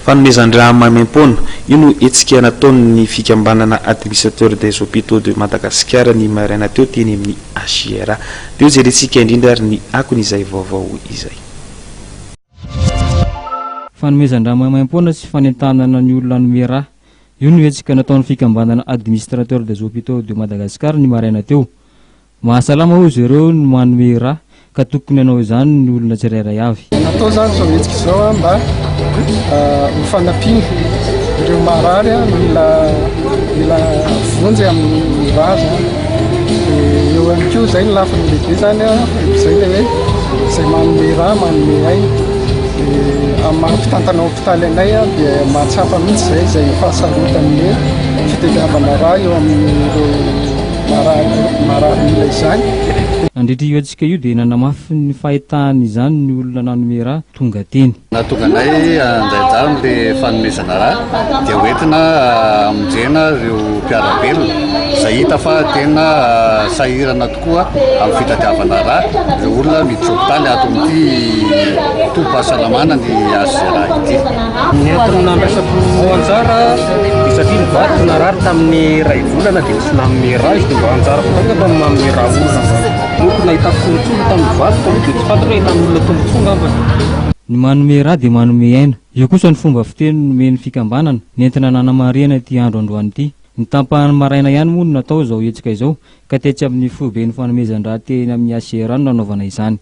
Fanomezan-drà maimaimpoana, io no hetsika nataon'ny fikambanana Administrateurs des Hôpitaux de Madagascar ny maraina teo teny amin'ny HIRA. Dia hojerentsika indrindra ary ny akon'izay vaovao izay. Fanomezan-drà maimaimpoana sy fanentanana ny olona hanome rà, io no hetsika nataon'ny fikambanana Administrateurs des Hôpitaux de Madagascar ny maraina teo. Mahasalama hoy izy ireo ny manome rà ka tokony hanao izany ny olona tsirairay avy. Natao izany izao hetsika izao mba ho fanampiana ireo marary mila mila vonjy amin'ny rà izany. Dia eo ihany koa izay ny lafiny lehibe izany, izay ilay hoe izay manome rà manome aina. Dia amin'ny maha mpitantana hopitaly anay dia mahatsapa mihitsy izay izay fahasarotan'ny fitadiavana rà eo amin'ireo Marary marary mila izany. Nandritra io hetsika io dia nanamafy ny fahitany izany ny olona nanome rà tonga teny. Nahatonga anay handray anjara amin'ilay fanomezana rà dia hoentina hamonjena ireo mpiara-belona izay hita fa tena sahirana tokoa amin'ny fitadiavana rà, ireo olona miditra hopitaly ato amin'ity tobim-pahasalamana ny HCRA ity. Ny antony nandraisako anjara dia satria ny vadiko narary tamin'ny iray volana dia tsy nanome rà izy dia mba anjarako indray angamba ny manome rà olona angamba. Noko nahitako tombontsoa tamin'ny vadiko aloha dia tsy fantatro hoe ahitan'olona tombontsoa angamba. Ny manome rà dia manome aina. Io kosa ny fomba fiteny nomen'ny fikambanana nentina nanamarihana ity andro androany ity. Ny tampahan'ny maraina ihany moa no natao izao hetsika izao ka tetsy amin'ny foiben'ny fanomezan-drà teny amin'ny HCRA no nanaovana izany.